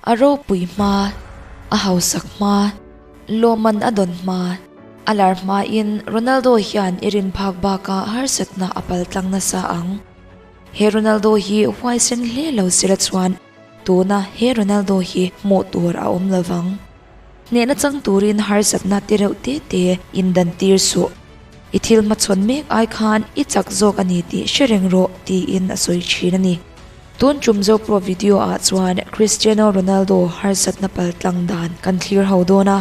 A ropui hma, a hausak hma, lawmman a dawn hma, a lar hmain Ronaldo hian i rin phak bakah harsatna a paltlang nasa ang. He Ronaldo hi huaisen hle lo sila chuan tuna he Ronaldo hi hmuh tur a awm lovang. Hnehna chang turin harsatna ti reuh te te indan tir suh. I thil hmachhawn mek ai khan i chak zawk a ni tih hre reng rawh tiin a sawi thin a ni. Tun tum Zopro video ah chuan Cristiano Ronaldo harsatna paltlang dan kan thlir ho dawn a,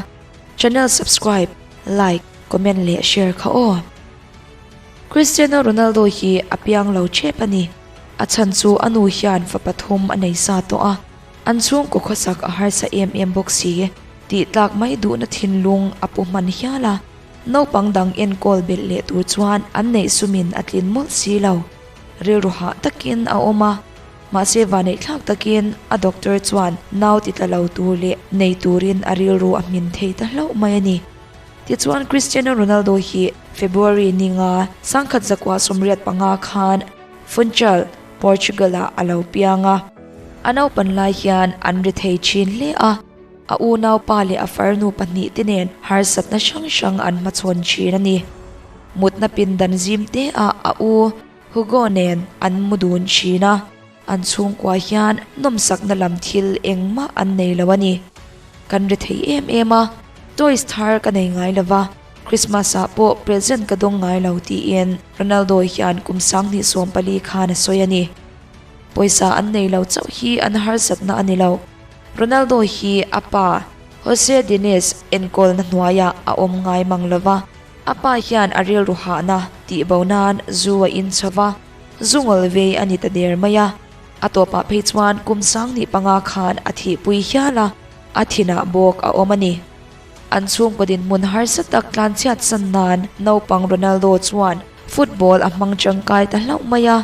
channel subscribe, like, comment leh share kha aw. Cristiano Ronaldo hi a piang lo thep a ni. A chhan chu a nu hian fa pathum a nei sa tawh a, an chhungkaw khawsak a harsa em em bawk si tih tlak mai duhna thinlung a pu hman hial a, naupang dang enkawl belh leh tur chuan an neih sumin a tlin mawlh si lo. Rilru hah takin a awm a, mahse vaneihthlak takin a doctor chuan nau ti tla lo tur leh nei turin a rilru a hmin thei ta hlauh mai a ni. Tichuan Cristiano Ronaldo hi February ninga 1985 khan Funchal, Portugal-ah a lo piang a. A naupan lai hian an ri thei thin hle a, a unaupa leh a farnu pahnihte nen harsatna hrang hrang an hmachhawn thin a ni. Mutna pindan zim te ah a u Hugo nen an mu dun thin a, an chhungkua hian nawmsakna lam thil engmah an nei lo a ni. Kan ri thei em em a, toys thar ka nei ngai lo va, Christmas ah pawh present ka dawng ngai lo tiin Ronaldo hian kum 2014 khan a sawi a ni. Pawisa an nei lo chauh hi an harsatna a ni lo. Ronaldo hi a pa Jose Diniz enkawlna hnuaiah a awm ngai mang lo va. A pa hian a rilru hahna tih bo nan zu a in chho va, zu ngawl vei a ni ta der mai a. A tawpah phei chuan kum 2005 khan a thihpui hial a, a thinah bawk a awm a ni. An chhungkaw dinhmun harsa tak tlanchhiat san nan naupang Ronaldo chuan football a hmang tangkai ta hlauh mai a,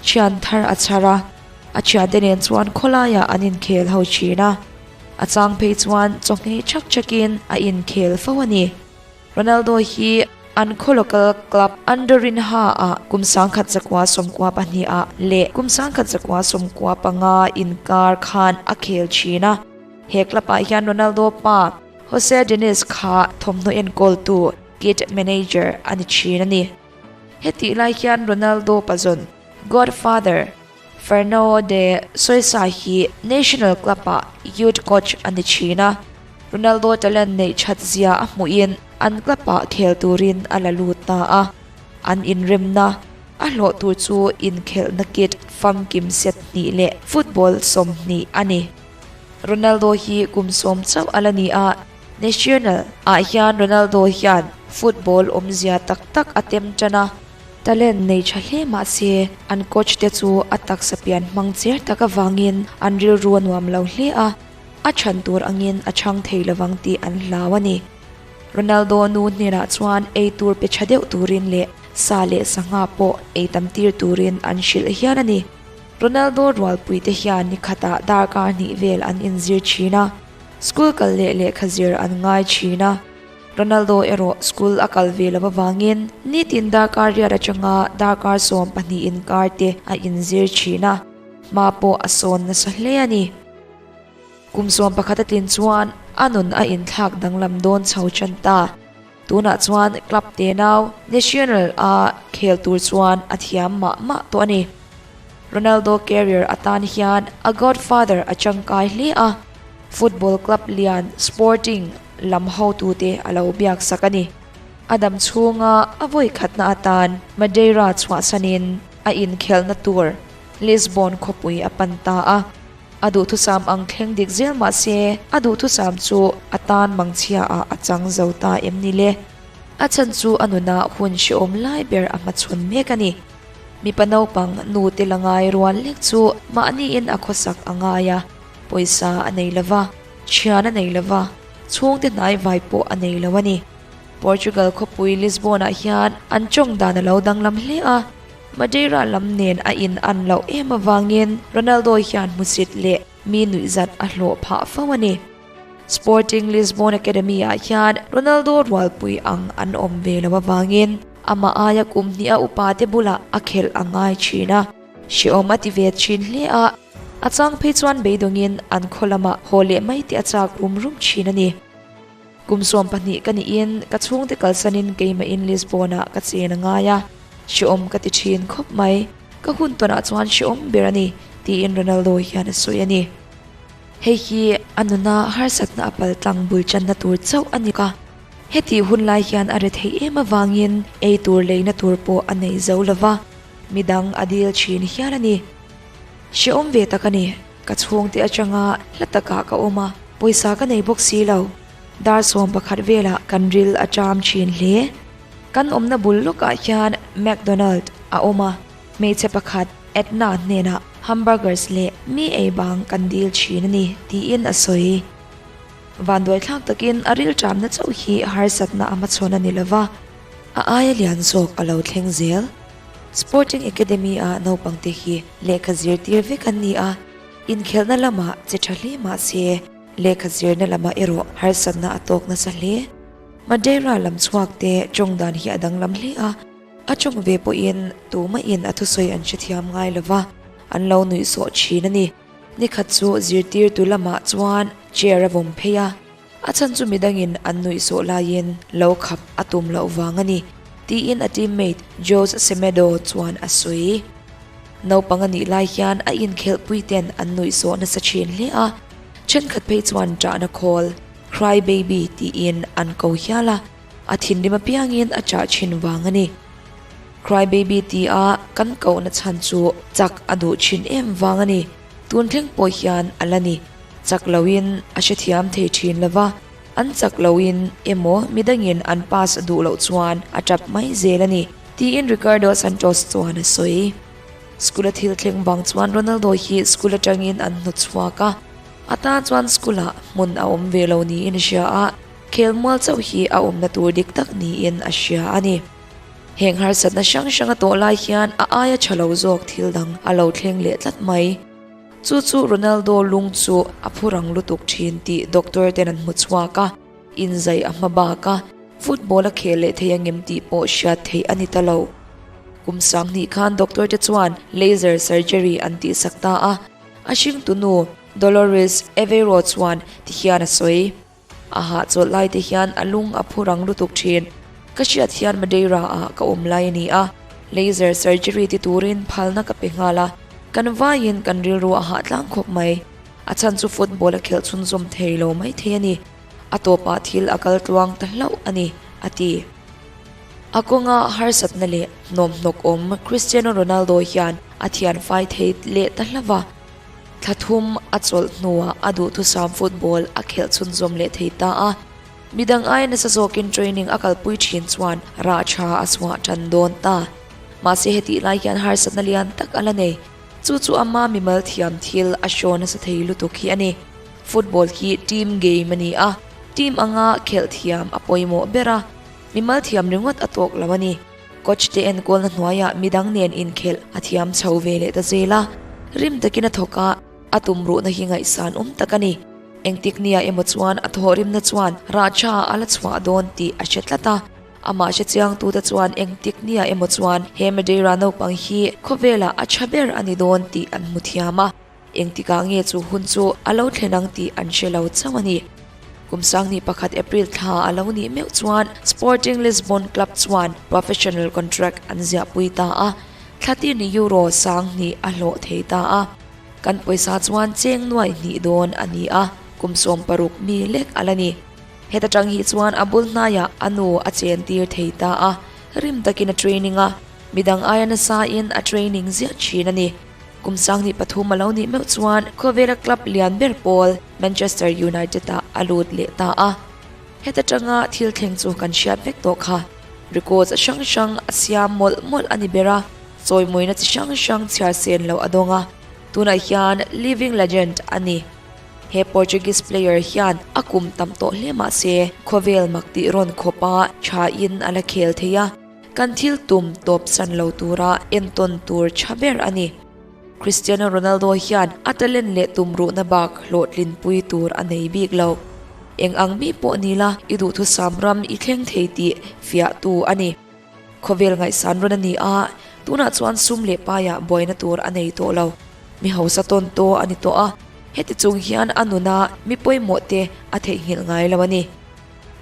thian thar a chhar a, a thiante nen chuan khawlaiah an inkhel ho thin a. A chang phei chuan chawhmeh chak chakin a inkhel fo a ni. Ronaldo hi an khaw local club Andorinha ah kum 1992 ah leh kum 1995 inkar khan a khel thin a. He club ah hian Ronaldo pa Jose Diniz kha thawmhnaw enkawltu, kit manager, a ni thin a ni. Hetih lai hian Ronaldo pazawn, godfather, Fernao de Soysa hi national club ah youth coach a ni thin a, Ronaldo talent neih that zia a hmuhin an club ah khel turin a la lut ta a, an inremna a hlawh tur chu inkhelhna kit famkim set hnih leh football 20 a ni. Ronaldo hi kum 10 chauh a la ni a, national ah hian Ronaldo hian football awmzia tak tak a tem tan a, Talent nei tha hle mah se, an coach te chu a taksa pian hmang cher tak avangin an rilru a nuam lo hle a, a chhan tur angin a chhang thei lovang tih an hlau a ni. Ronaldo nu hnenah chuan ei tur pe tha deuh turin leh sa leh sangha pawh ei tam tir turin an hrilh hial a ni. Ronaldo rualpui te hian ni khatah darkar hnih vel an inzir thin a, school kal leh lehkha zir an ngai thin a. Ronaldo erawh school a kal ve lo avangin nitin darkar riat atanga darkar 12 inkar te a inzir thin a, hma pawh a sawn nasa hle a ni. Kum 11 a tlin chuan a nun a inthlak danglam dawn chho tan ta. Tunah chuan club te nau national a khel tur chuan a thiam mah mah tawh a ni. Ronaldo career atan hian a godfather a tangkai hle a, football club lian Sporting lam hotute a lo biak sak a ni. A dam chhunga a vawi khatna atan Madeira chhuahsanin a inkhelhna tur Lisbon khawpui a pan ta a. A duhthusam ang thleng dik zel mah se a duhthusam chu a tan mangchhia ah a chang zo ta em ni le. A chhan chu a nuna hun hrehawm lai ber a hmachhawn mek a ni. Mipa naupang nu te la ngai rual lek chu mahniin a khawsak a ngai a, pawisa a nei lova, thian a nei lova, chhungte hnai vai pawh a nei lo a ni. Portugal khawpui Lisbon ah hian an tawng dan a lo danglam hle a, Madeira lam nen a in an loh em avangin Ronaldo hian hmusit leh mi nuihzat a hlawh phah fo a ni. Sporting Lisbon Academy ah hian Ronaldo rualpui ang an awm ve lo avangin amah aia kum hnih a upa te bulah a khelh a ngai thin a, hrehawm a ti ve thin hle a. A chang phei chuan beidawngin an khaw lamah haw leh mai tih a chak rum rum thin a ni. Kum 12 ka niin ka chhungte kalsanin keimahin Lisbon-ah ka chen a ngai a, hrehawm ka ti thin khawp mai. Ka hun tawnah chuan hrehawm ber a ni, tiin Ronaldo hian a sawi a ni. Hei hi a nuna harsatna a paltlang bul channa tur chauh a ni ka. Hetih hun lai hian a rethei em avangin ei tur leina tur pawh a nei zo lo va, midang a dil thin hial a ni. Hrehawm ve tak a ni. Ka chhungte atanga hla takah ka awm a, pawisa ka nei bawk si lo. Dar 11 velah kan ril a ṭam thin hle. Kan awmna bul lawkah hian McDonald a awm a, hmeichhe pakhat Edna hnenah hamburgers leh mi ei bang kan dil thin a ni, tiin a sawi. Vanduaithlak takin a ril ṭamna chauh hi harsatna a hmachhawn a ni lo va, a aia lian zawk a lo thleng zel. Sporting Academy-a naupangte hi lehkha zirtir vek an ni a, inkhelhna lamah che tha hle mah se, lehkha zirna lamah erawh harsatna a tawk nasa hle. Madeira lam chhuakte tawng dan hi a danglam hle a, a tawng ve pawhin tumahin a thusawi an hrethiam ngai lo va, an lo nuihsawh thin a ni. Nikhat chu zirtirtu lamah chuan chair a vawm phei a. A chhan chu midangin an nuihsawh laiin lo khap a tum loh vang a ni, tiin a teammate Jose Semedo chuan a sawi. Naupang a nih lai hian a inkhelhpuiten an nuihsawh nasa thin hle a, thenkhat phei chuan ṭahna khawl, cry baby, tiin an ko hial a, a thinrim apiangin a ṭah thin vang a ni. Cry baby tia kan kohna chhan chu chak a duh thin em vang a ni. Tun thleng pawh hian a la ni. Chak loin a hrethiam thei thin lo va, an chak loin emaw midangin an pass duh loh chuan a tap mai zel a ni, tiin Ricardo Santos chuan a sawi. School a thil thleng vang chuan Ronaldo hi school atangin an hnawt chhuak a, a tan chuan school ah hmun a awm ve lo niin a hria a, khelmual chauh hi a awmna tur dik tak niin a hria a ni. Heng harsatna hrang hrang a tawh lai hian a aia tha lo zawk thil dang a lo thleng leh tlat mai. Chu chu Ronaldo lung chu a phu rang lutuk thin tih doctor ten an hmu chhuak a, inzai a hma bak a, football a khel leh thei angem tih pawh hriat theih a ni ta lo. Kum 20 khan doctor te chuan laser surgery an tihsak ta a, a hringtunu Dolores Aveiro chuan tihian a sawi. A hahchawlh lai te hian a lung a phu rang lutuk thin. Ka hriat hian Madeira ah ka awm lai a ni a, laser surgery ti turin phalna ka pe nghal a, kan vaiin kan rilru a hah tlang khawp mai. A chhan chu football a khelh chhunzawm thei lo mai thei a ni. A tawpah thil a kal tluang ta hlauh a ni, a ti. A kawnga harsatna leh hnawmhnawk awm Cristiano Ronaldo hian a thianfai thei leh ta hlauh a. Thla thum a chawlh hnuah a duhthusam football a khelh chhunzawm leh thei ta a. Midang aia nasa zawkin training a kalpui thin chuan rah tha a chhuah tan dawn ta. Mahse hetih lai hian harsatna lian tak a la nei. Chu chu ama mimal thiam thil a hraw nasa thei lutuk hi a ni. Football hi team game a ni a, team anga khelh thiam a pawimawh ber a, mimal thiam ringawt a tawk lo a ni. Coach te enkawlna hnuaiah midang nen inkhelh a thiam chho ve leh ta zel a, rim takin a thawk a, a tumruhna hi ngaihsan awm tak a ni. Engtik nia emaw chuan a thawhrimna chuan rah tha a la chhuah dawn tih a hre tlat a, amah hre chiangtute chuan engtik nia emaw chuan he Madeira naupang hi khawvelah a tha ber a ni dawn tih an hmu thiam a. Engtikah nge chu hun chu a lo thlen ang tih an hre lo chauh a ni. Kum 21 April thla a lo nih meuh chuan Sporting Lisbon club chuan professional contract an ziahpui ta a, thla tin Euro 2000 a hlawh thei ta a. Kan pawisa chuan cheng nuai hnih dawn a ni a, kum 60 mi lek a la ni. Heta tang hi chuan a bul hnaiah a nu a chen tir thei ta a, rim takin a training a, midang aia nasa in a training ziah thin a ni. Kum 23 a lo nih meuh chuan khawvela club lian ber pawl Manchester United ah a lut leh ta a. Heta tanga thil thleng chu kan hriat vek tawh kha. Records hrang hrang a siam mawlh mawlh a ni ber a, chawimawina chi hrang hrang chhiar sen loh a dawng a. Tunah hian living legend a ni. He Portuguese player hian a kum tam tawh hle mah se khawvel mak tih rawn khawpa tha in a la khel thei a. Kan thil tum tawp san lo tura entawn tur tha ber a ni. Cristiano Ronaldo hian a talent leh tumruhna bak hlawhtlinpui tur a nei bik lo. Eng ang mi pawh ni la, i duhthusam ram i thleng thei tih fiahtu a ni. Khawvel ngaihsan rawn a ni a, tunah chuan sum leh paiah buaina tur a nei tawh lo. Mi hausa tawn tawh a ni tawh a, heti chung hian a nuna mi pawimawh te a theihnghilh ngai lo a ni.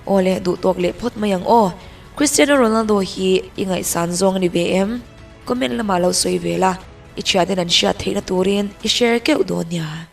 Aw le, duh tawk leh phawt mai ang aw. Cristiano Ronaldo hi i ngaihsan zawng a ni ve em? Comment lamah lo sawi ve la, i thianten an hriat theihna turin i share keuh dawn nia.